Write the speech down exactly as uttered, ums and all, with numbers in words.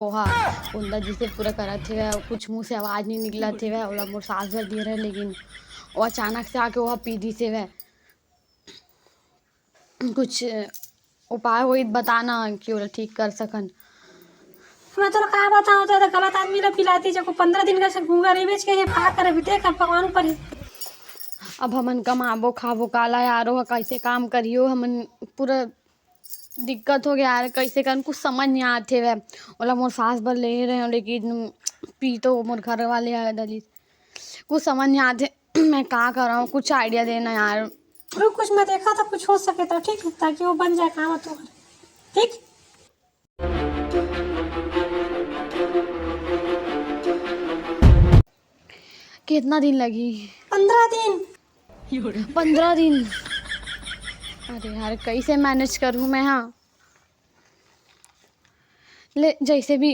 ओहा कुंदा जइसे पूरा करत हेवय, कुछ मुंह से आवाज नहीं निकलत हेवय। ओला मोर सास भर दिए रहे, लेकिन वो अचानक से आके ओहा पी दिस हेवय। कुछ उपाय होई त बताना कि ओला ठीक कर सकन। मैं तोला का बताऊं, तो गलत आदमी ला पिलाती, जब पंद्रह दिन का से गूंगा रहिबेच के, ये का करबे, देख, अब भगवान ऊपर ही। अब हमन कमाबो खाबो काला यार, ओह कैसे काम करियो, हमन पूरा दिक्कत हो गया यार, कैसे करन, कुछ समझ नहीं आत हेवय। ओला मोर सास बर ले रहे हो, लेकिन पी तो मोर घर वाले आ डलिस, कुछ समझ नहीं आत हे। मैं का करंव, कुछ आइडिया देना यार। रुक, कुछ मैं देखा था, कुछ हो सके तो ठीक है, ताकि वो बन जाए काम तुम्हारा, ठीक? कितना दिन लगही? पंद्रह दिन। पंद्रह दिन? अरे यार, कैसे मैनेज करूँ मैं? हाँ, ले, जैसे भी